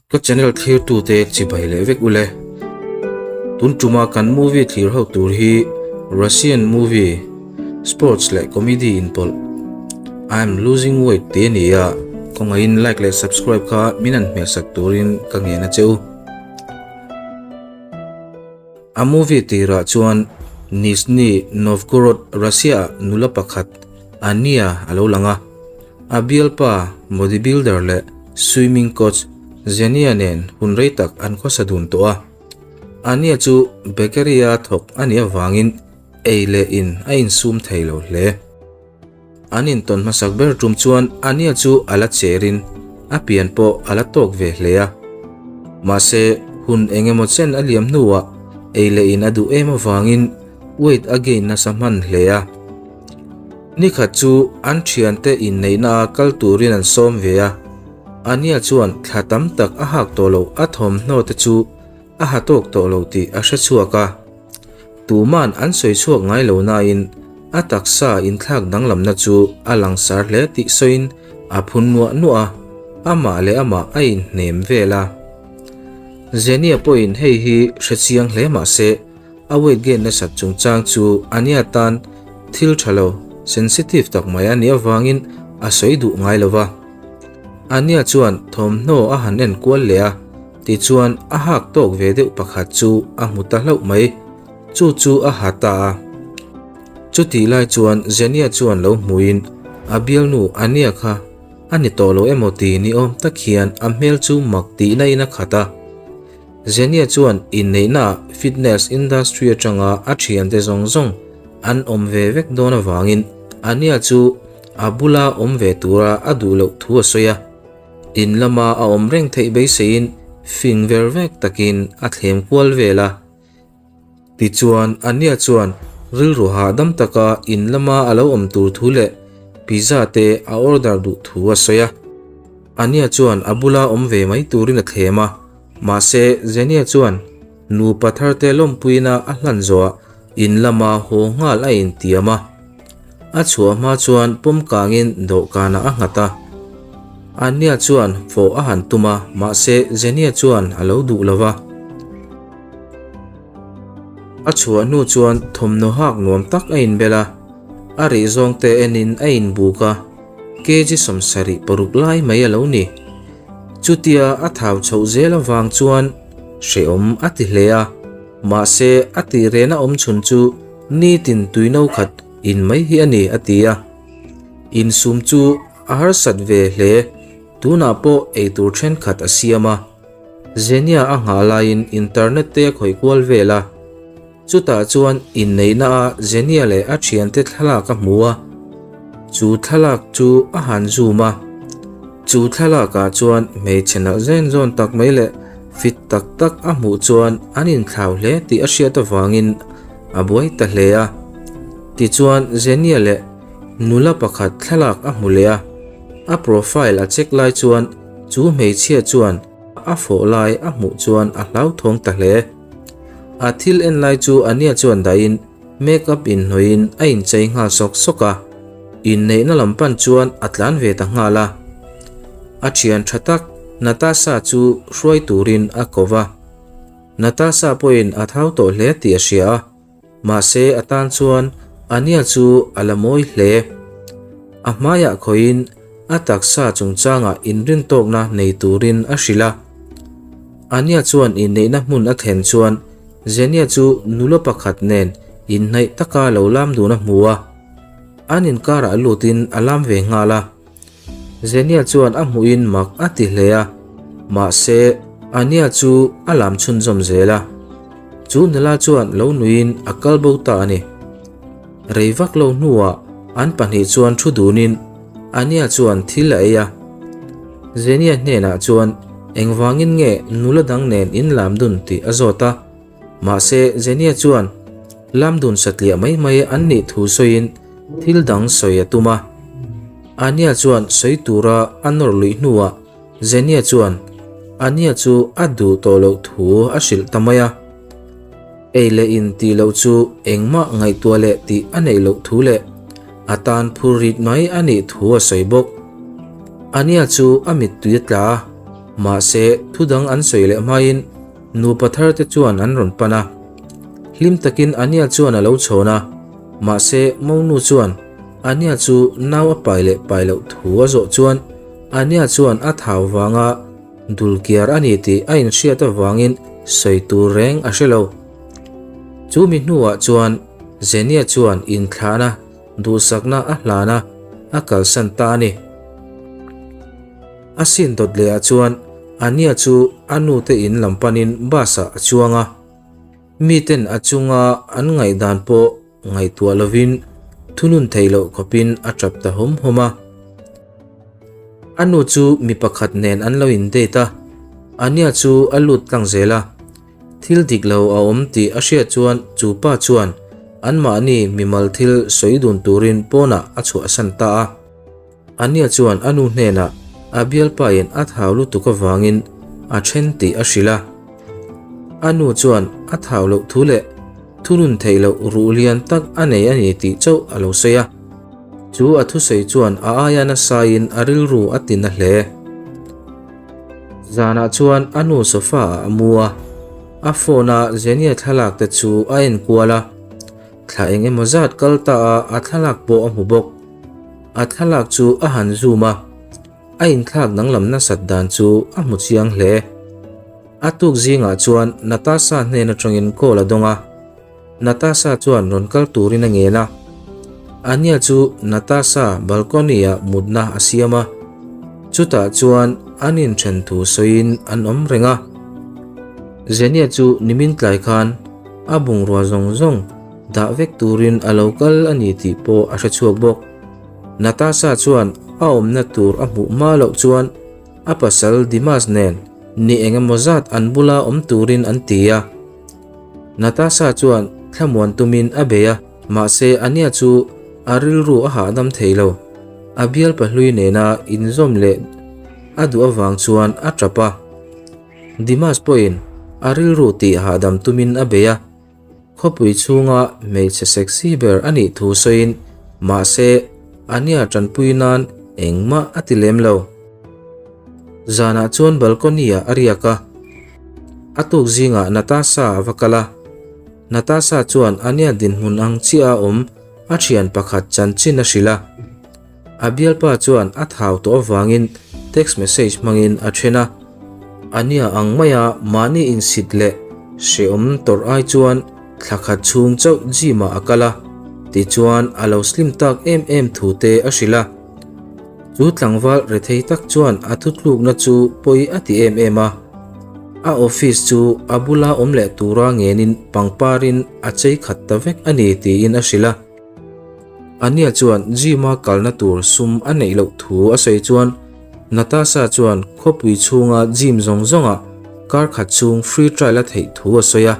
Ka channel thlirtute chibai leh vek ule. Tun tuma kan movie thlir ho tur hi Russian movie, sports leh comedy inpawlh I am losing weight tih a ni a, kawngaihin like leh subscribe kha min han hmehsak turin ka ngen a che u. A movie tirah chuan Nizhny Novgorod, Russia-ah nula pakhat, Anya a lo lang a. A bialpa, bodybuilder leh swimming coach Zhenya nen hun rei tak an khawsa dun tawh a. Anya chu bakery-a thawk a nih avangin ei leh in a insum thei lo hle. An intawn hmasak ber tum chuan Ania chu a la cherin a pian pawh a la tawk ve hle a. Mahse, hun eng emaw chen a liam hnuah ei leh in a duh em avangin weight a gain nasa hman hle a. Nikhat chu an thiante inneihna a kal turin an sawm ve a, Ania chuan thla tam tak a hak tawh loh a thawmhnaw te chu a ha tawk tawh lo tih a hre chhuak a. Tuman an sawi chhuak ngai lo nain a taksa inthlak danglamna chu a langsar hle tih sawiin a phun nuah nuah a, amah leh amah a inhnem vel a. Zenia pawhin hei hi hre chiang hle mah se a weight gain nasat chungchang chu Ania tan thil tha lo, sensitive tak mai a nih avangin a sawi duh ngai lo va. Ania chuan thawmhnaw a han en kual leh a. Tichuan, a hak tawk ve deuh pakhat chu a hmu ta hlauh mai. Chu chu a ha ta a. Chutih lai chuan Zenia chuan lo hmuin a bialnu Ania kha a ni tawh lo emaw ti ni awm tak hian a hmel chu mak tihna in a khat a. Zenia chuan inneihnaah fitness industry atanga a thiante zawng zawng an awm ve vek dawn avangin Ania chu a bula awm ve tura a duh loh thu a sawi a. In lama a awm reng theih beiseiin fing ver vek takin a thlem kual vel a. Tichuan, Ania chuan rilru hahdam taka in lama a lo awm tur thu leh pizza te a order duh thu a sawi a. Ania chuan a bula awm ve mai turin a thlem a, mahse Zenia chuan nupa tharte lawmpuina a hlan zawhah In lama haw nghal a intiam a, a chhuah hma chuan pawm kangin dawhkanah a nghat a. Anya chuan fawh a han tum a, mahse Zenia chuan a lo duh lo va. A chhuah hnu chuan thawmhnaw hak nuam tak a inbel a, a rih zawng te enin a inbuk a, kg 76 lai mai a lo ni. Chutia a thau chhoh zel avang chuan hrehawm a ti hle a. Mahse, a tih rehna awm chhun chu nitin tui no khat in mai hi a ni, a ti a. Insum chu a harsat ve hle, tunah pawh eitur thenkhat a siam a. Zenia a nghah laiin internet te a khawih kual vel a. Chutah chuan inneihna a Zenia leh a thiante thlalak a hmu a. Chu thlalak chu a han zoom a. Chu thlalakah chuan hmeichhe nalh zen zawn tak mai leh fit tak tak a hmuh chuan an inthlau hle tih a hriat avangin a buai ta hle a. Tichuan Zenia leh nula pakhat thlalak a hmu leh a, a profile a check lai chuan chu hmeichhia chuan a fawh lai a hmuh chuan a hlauthawng ta hle. A thil en lai chu Ania chuan dahin Make up inhnawhin a inchei nghal sawk sawk a, inneihna lam pan chuan a tlan ve ta nghal a. A thian tha tak Natasha chu hruai turin a ko va. Natasha pawhin a thau tawh hle tih a hria a, mahse a tan chuan Ania chu a la mawi hle. A hmaiah khawihin a taksa chungchangah inrintawkna nei turin a hrilh a. Ania chuan inneihna hmun a thlen chuan Zenia chu nula pakhat nen inhnaih taka lo lam dun a hmu a, an inkarah lutin a lam ve nghal a. Zenia chuan a hmuhin mak a ti hle a, mahse Ania chu a lam chhunzawm zel a. Chu nula chuan lo nuiin a kal bo ta a ni. Rei vak lo hnuah an pahnih chuan thu dunin Ania chuan thil a ei a. Zenia hnenah chuan engvangin nge nula dang nen in lam dun tih a zawt a. Mahse Zenia chuan lam dun satliah mai mai an nih thu sawiin thil dang sawi a tum a. Ania chuan sawi tura a nawr luih hnuah Zenia chuan Ania chu a duh tawh loh thu a hrilh ta mai a. Ei leh in tih loh chu engmah ngaihtuah leh tih a neih loh thu leh a tan phur rit mai a nih thu a sawi bawk. Ania chu a mittui a tla a, Mahse, thu dang an sawi leh hmain nupa thar te chuan an rawn pan a. Hlim takin Ania chuan a lo chhawn a, mahse Monu chuan Ania chu nau a pai leh pai loh thu a zawh chuan Ania chuan a thau vanga dul kiar a ni tih a inhriat avangin sawi tur reng a hre lo. Chu mi hnuah chuan Zenia chuan inthlahna duhsakna a hlan a, a kalsan ta a ni. A sin dawt leh ah chuan Ania chu a nu te in lam panin bus ah a chuang a. Miten a chunga an ngaihdan pawh ngaihtuah lovin thunun theih loh khawpin a tap ta hawm hawm a. A nu chu mi pakhat nen an lo in date a, Ania chu a lut tlang zel a. Thil dik lo a awm tih a hriat chuan chu pa chuan anmahni mimal thil sawi dun turin pawnah a chhuahsan ta a. Ania chuan a nu hnenah a bialpain a thau lutuk avangin a then tih a hrilh a. A nu chuan a thau loh thu leh thunun theih loh ruh lian tak a nei a ni tih chauh a lo sawi a. Chu a thusawi chuan a aia nasain a rilru a ti na hle. Zanah chuan a nu sofa ah a mu a, a phone a Zenia thlalak te chu a en kual a. Thla eng emaw zat kal ta a a thlalak pawh a hmu bawk. A thlalak chu a han zoom a, a inthlak danglam nasat dan chu a hmu chiang hle. A tuk zingah chuan Natasha hnen atangin call a dawng a, Natasha chuan rawn kal turin a ngen a. Ania chu Natasha balcony-ah mutna a siam a, chutah chuan an inthen thu sawiin an awm reng a. Zenia chu nimin tlai khan a bungrua zawng zawng dah vek turin a lo kal a ni tih pawh a hre chhuak bawk. Natasha chuan a awmna tur a hmuh hma loh chuan a pasal Dimas nen ni eng emaw zat an bula awm turin an ti a. Natasha chuan thlamuan tumin a bei a, mahse Ania chu a rilru a hahdam thei lo. A bial pahlui nena inzawm leh a duh avang chuan a tap a. Dimas pawhin a rilru tih hahdam tumin a bei a. Khawpui chhunga hmeichhe sexy ber a nih thu sawiin mahse Ania tanpui nan engmah a ti lem lo. Zanah chuan balcony-ah a riak a, a tuk zingah Natasha a va kal a. Natasha chuan Ania dinhmun ang chiah a awm a thian pakhat chanchin a hrilh a. A bialpa chuan a thau tawh avangin text message hmangin a then a, Ania ang maia mahni insit leh hrehawm tawrh ai chuan thla khat chhung chauh gym ah a kal a, tichuan a lo slim tak em em thu te a hrilh a. Chu tlangval rethei tak chuan a thutlukna chu pawi a ti em em a, a office chu a bula awm leh tura ngenin pangparin a chei khat ta vek a ni tiin a hrilh a. Ania chuan gym-a kalna tur sum a neih loh thu a sawi chuan Natasha chuan khawpui chhunga gym zawng zawngah kar khat chhung free trial a theih thu a sawi a,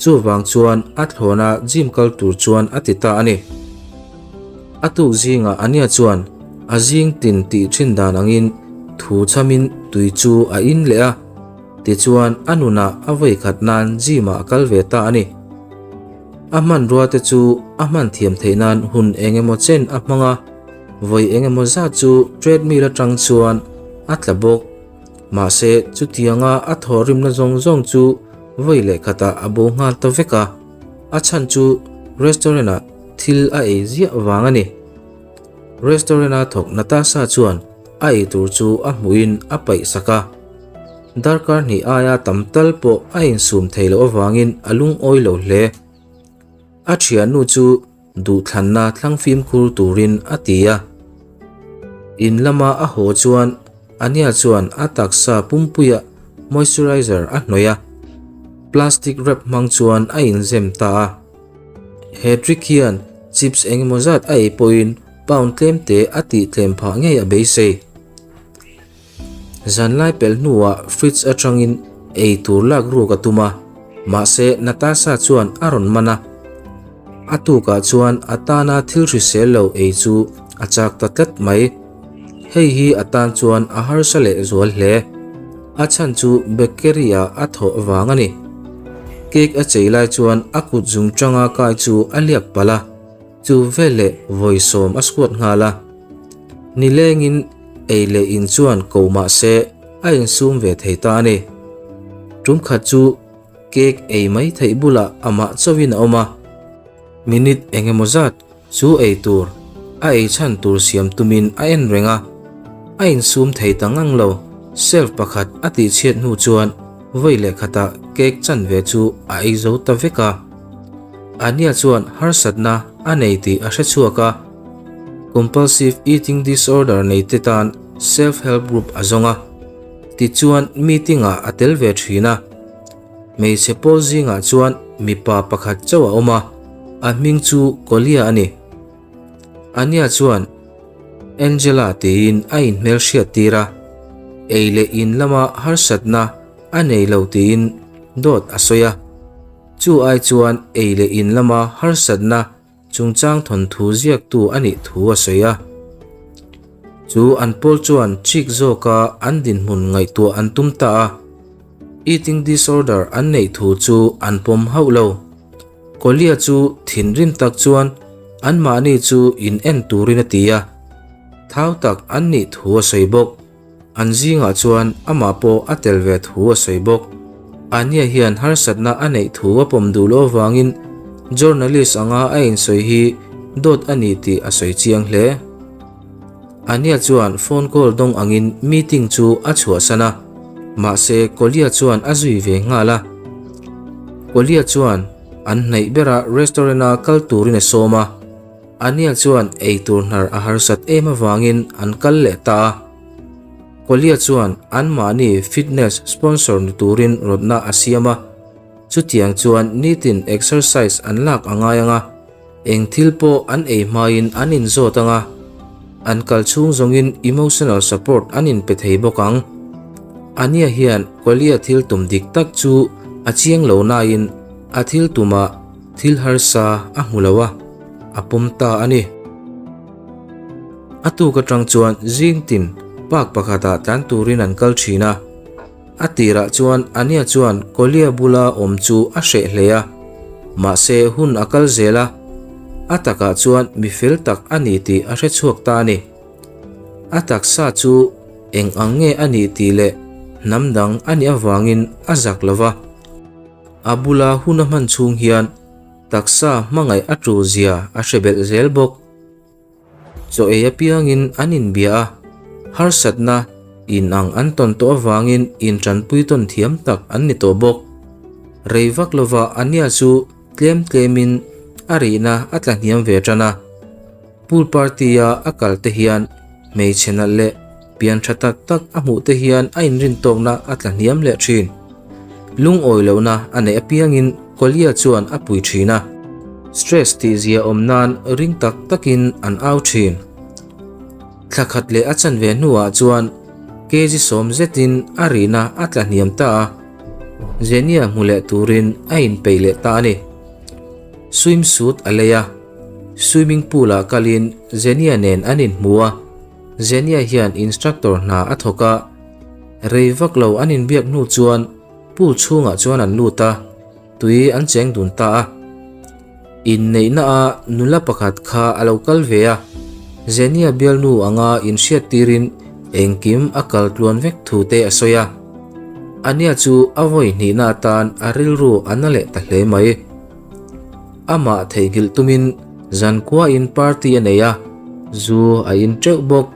chuvang chuan a thlawna gym kal tur chuan a ti ta a ni. A tuk zingah Ania chuan a zing tin tih thin dan angin thu chhamin tui chu a in leh a, tichuan a nunah a vawi khat nan gym-ah a kal ve ta a ni. A hmanrua te chu a hman thiam theih nan hun eng emaw chen a hmang a, vawi eng emaw zat chu treadmill atang chuan a tla bawk. Mahse, chutianga a thawhrimna zawng zawng chu vawi leh khatah a bo nghal ta vek a, a chhan chu restaurant-ah thil a ei ziah vang a ni. Restaurant-a thawk Natasha chuan a ei tur chu a hmuhin a paih sak a. Darkar hnih aia tam tal pawh a insum thei loh avangin a lungawi lo hle. A thiannu chu duhthlanna thlang fimkhur turin a ti a. In lama a haw chuan Ania chuan a taksa pumpuiah moisturizer a hnawih a, plastic wrap hmang chuan a inzem ta a. He trick hian chips engemaw zat a ei pawhin pound tlemte a tih tlem phah ngei a beisei. Zanlai pelh hnuah fridge atangin ei tur lak ruk a tum a, mahse Natasha chuan a rawn man a. A tukah chuan a tana thil hrisel lo ei chu a chak ta tlat mai. Hei hi a tan chuan a harsa leh zual hle. A chhan chu bakery ah a thawh vang a ni. Cake a chei lai chuan a kut zung tanga kai chu a liak palh a, chu veleh vawi sawm a squat nghal a. Nilengin ei leh in chuan ko mah se a insum ve thei ta a ni. Tum khat chu cake ei mai theih bulah amah chauhin a awm a. Minute eng emaw zat chu ei tur a ei chhan tur siam tumin a en reng a. A insum thei ta ngang lo, shelf pakhat a tihchhiat hnu chuan vawi leh khatah cake chanve chu a ei zo ta vek a. Ania chuan harsatna a nei tih a hre chhuak a. Compulsive Eating Disorder nei te tan Self Help Group a zawng a, tichuan meeting ah a tel ve thin a. Hmeichhe pawl zingah chuan mipa pakhat chauh a awm a, a hming chu Kolya a ni. Ania chuan Angela tiin a inhmelhriat tir a, ei leh in lama harsatna a nei lo tiin dawt a sawi a. Chu ai chuan ei leh in lama harsatna Chungchang thawnthu ziaktu a nih thu a sawi a. Chu an pawl chuan chik zawka an dinhmun ngaihtuah an tum ta a. Eating disorder an neih thu chu an pawm hauh lo. Kolya chu thinrim tak chuan anmahni chu in en turin a ti a. Thau tak an nih thu a sawi bawk. An zingah chuan amah pawh a tel ve thu a sawi bawk. Ania hian harsatna a neih thu a pawm duh loh avangin journalist anga a insawi hi dawt a ni tih a sawi chiang hle. Ania chuan phone call dawng angin meeting chu a chhuahsan a, mahse Kolya chuan a zui ve nghal a. Kolya chuan an hnaih bera restaurant-a kal turin a sawm a. Ania chuan eitur hnar a harsat em avangin an kal leh ta a. Kolya chuan anmahni fitness sponsor ni turin rawtna a siam a, chutiang chuan nitin exercise an lak a ngai ang a, eng thil pawh an ei hmain an inzawt ang a, an kal chhung zawngin emotional support an inpe thei bawk ang. Ania hian Kolya thil tum dik tak chu a chiang lo nain a thil tumah Thil harsa a hmu lo a, a pawm ta a ni. A tuk atang chuan zing tin park pakhatah tlan turin an kal thin a. A tirah chuan Ania chuan Kolya bula awm chu a hreh hle a, mahse hun a kal zel a, a takah chuan mi fel tak a ni tih a hre chhuak ta a ni. A taksa chu eng ang nge a nih tih leh hnam dang a nih avangin a zak lo va. A bula hun a hman chhung hian taksa hmangaih a tul zia a hre belh zel bawk. Chaw ei apiangin an inbia a, harsatna inang an tawn tawh avangin intanpui tawn thiam tak an ni tawh bawk. Rei vak lova Ania chu tlem tlemin a rihna a tla hniam ve tan a. Pool party-a a kal te hian hmeichhe nalh leh pian tha tak tak a hmuh te hian a inrin tawkna a tla hniam leh thin. Lungawi lohna a neih apiangin Kolya chuan a pui thin a, stress tih zia awm nan ring tak takin an au thin. Thla khat leh a chanve hnuah chuan kg sawm zetin a rihna a tla hniam ta a, Zenia hmu leh turin a inpeih leh ta a ni. Swimsuit a lei a. Swimming pool ah kalin Zenia nen an inhmu a, Zenia hian instructor hna a thawk a, rei vak lo an inbiak hnu chuan pool chhungah chuan an lut a, tui an cheng dun ta a. Inneihna a nula pakhat kha a lo kal ve a, Zenia bialnu anga inhriat tirin engkim a kal tluan vek thu te a sawi a. Ania chu a vawi hnihna atan a rilru a na leh ta hle mai. Amah theihnghilh tumin zankuain party a nei a, zu a in teuh bawk.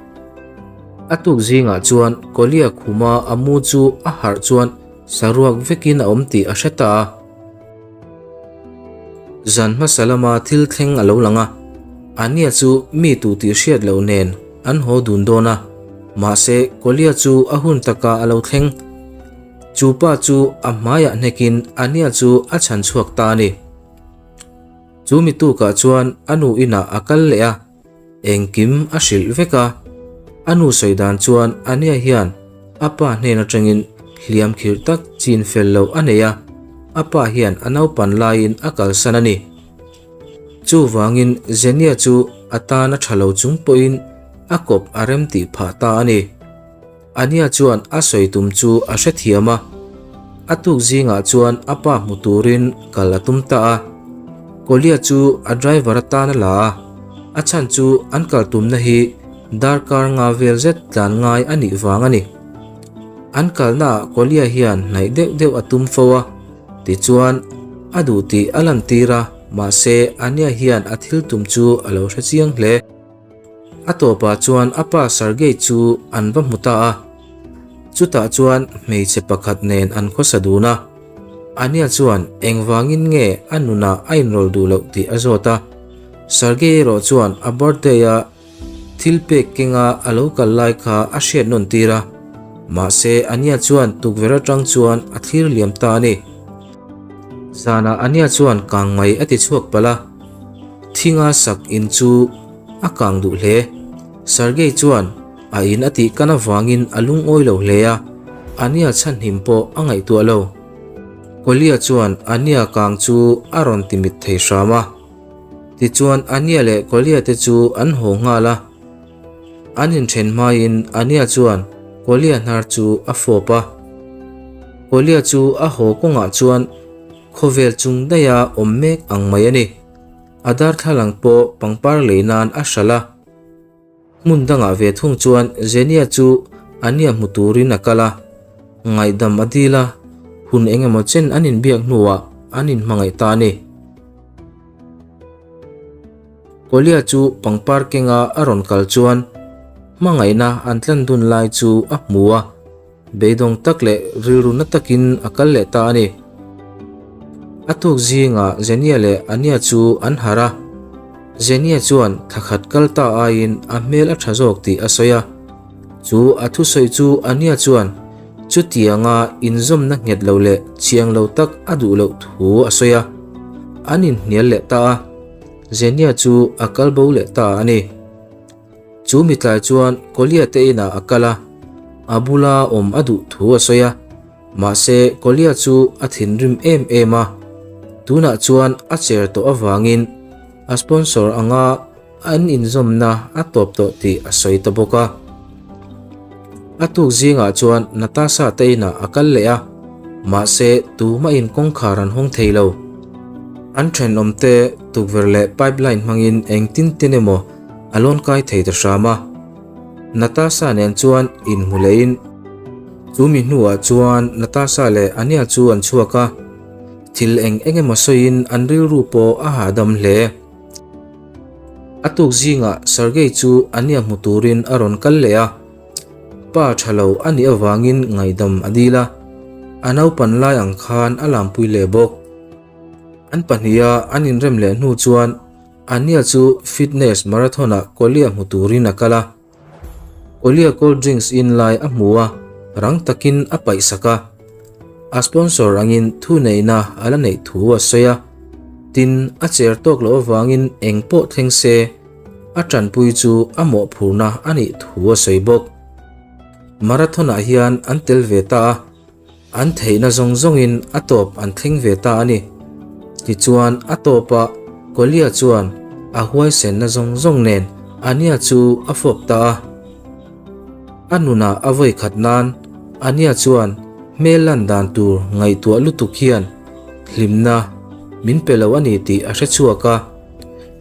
A tuk zingah chuan Kolya khuma a mu chu a harh chuan saruak vekin a awm tih a hre ta a. Zan hmasa lama thil thleng a lo lang a, Ania chu mi tu tih hriat loh nen an haw dun dawn a, mahse Kolya chu a hun takah a lo thleng. Chu pa chu a hmaiah hnekin Ania chu a chhan chhuak ta a ni. Chu mi tukah chuan a nu inah a kal leh a, engkim a hrilh vek a. A nu sawi dan chuan Ania hian a pa hnen atangin hliam khirh tak chin fel loh a nei a, a pa hian a naupan laiin a kalsan a ni. Chuvangin Zenia chu a tan a tha lo chung pawhin a kawp a rem tih phah ta a ni. Ania chuan a sawi tum chu a hrethiam a, a tuk zingah chuan a pa hmu turin kal a tum ta a. Kolya chu a driver atan a la a, a chhan chu an kal tumna hi darkar nga vel zet tlan ngai a nih vang a ni. An kalnaah Kolya hian hnaih deuh deuh a tum fo a, tichuan a duh tih a lantir a, mahse Anya hian a thil tum chu a lo hre chiang hle. A tawpah chuan a pa Sergei chu an va hmu ta a, chutah chuan hmeichhe pakhat nen an khawsa dun a. Anya chuan engvangin nge a nunah a inrawl duh loh tih a zawt a, Sergei erawh chuan a birthday-a Thil pek kenga a lo kal lai kha a hriat nawn tir a, mahse Anya chuan tukverh atang chuan a thlir liam ta a ni. Zanah Anya chuan kang mai a ti chhuak palh a, thinga sak in chu a kang duh hle. Sergei chuan a in a tih kan avangin a lungawi lo hle a, Anya chhanhim pawh a ngaihtuah lo. Kolya chuan Anya kang chu a rawn ti mit thei hram a. Tichuan Ania leh Kolya te chu an haw nghal a. An inthen hmaiin Ania chuan Kolya hnar chu a fawp a. Kolya chu a haw kawngah chuan khawvel chung daiha awm mek ang mai a ni. A darthlalang pawh pangpar lei nan a hralh a. Hmun dangah ve thung chuan Zenia chu Ania hmu turin a kal a, ngaihdam a dil a, hun eng emaw chen an inbiak hnuah an inhmangaih ta a ni. Kolya chu pangpar kenga a rawn kal chuan hmangaihna an tlan dun lai chu a hmu a, Beidawng tak leh rilru na takin a kal leh ta a ni. A tuk zingah Zenia leh Ania chu an harh a. Zenia chuan thla khat kal ta aiin a hmel a tha zawk tih a sawi a. Chu a thusawi chu Ania chuan chutianga inzawmna nghet lo leh chiang lo tak a duh loh thu a sawi a. An inhnial leh ta a. Zenia chu a kal bo leh ta a ni. Chu mitlai chuan Kolya te inah a kal a, a bula awm a duh thu a sawi a. Mahse, Kolya chu a thinrim em em a, tunah chuan a cher tawh avangin a sponsor anga an inzawmna a tawp tawh tih a sawi ta bawk a. A tuk zingah chuan Natasha te inah a kal leh a, mahse tumahin kawngkhar an hawng thei lo. An thenawmte tukverh leh pipeline hmangin engtin tin emaw A lawn kai thei ta hram a, Natasha nen chuan inhmu lehin chu mi hnuah chuan Natasha leh Ania chu an chhuak a, thil eng eng emaw sawiin an rilru pawh a hahdam hle. A tuk zingah Sergei chu Ania hmu turin a rawn kal leh a, pa tha lo a nih avangin ngaihdam a dil a, a naupan lai ang khan a lampui leh bawk. An pahniha an inrem leh hnu chuan Ania chu fitness marathon-ah Kolya hmu turin a kal a. Kolya cold drinks in lai a hmu a, rang takin a paihsak a. A sponsor angin thuneihna a la neih thu a sawi a. Tin, a cher tawk loh avangin eng pawh thleng se, a tanpui chu a mawhphurhna a nih thu a sawi bawk. Marathon-ah hian an tel ve ta a. An theihna zawng zawngin a tawp an thleng ve ta a ni. Tichuan a tawpah Kolya chuan a huaisenna zawng zawng nen Anya chu a fawp ta a. A nunah a vawi khat nan Anya chuan hmel lan dan tur ngaihtuah lutuk hian hlimna min pe lo a ni tih a hre chhuak a.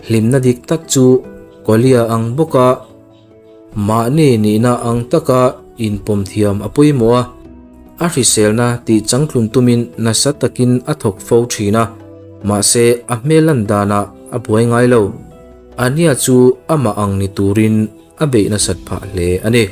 Hlimna dik tak chu Kolya ang bawka Mahni nihna ang taka inpawm thiam a pawimawh a, a hriselna tih changtlun tumin nasa takin a thawk fo thin a, mahse a hmel lan danah a buai ngai lo. Ania chu amah ang ni turin a beih nasat phah hle a ni.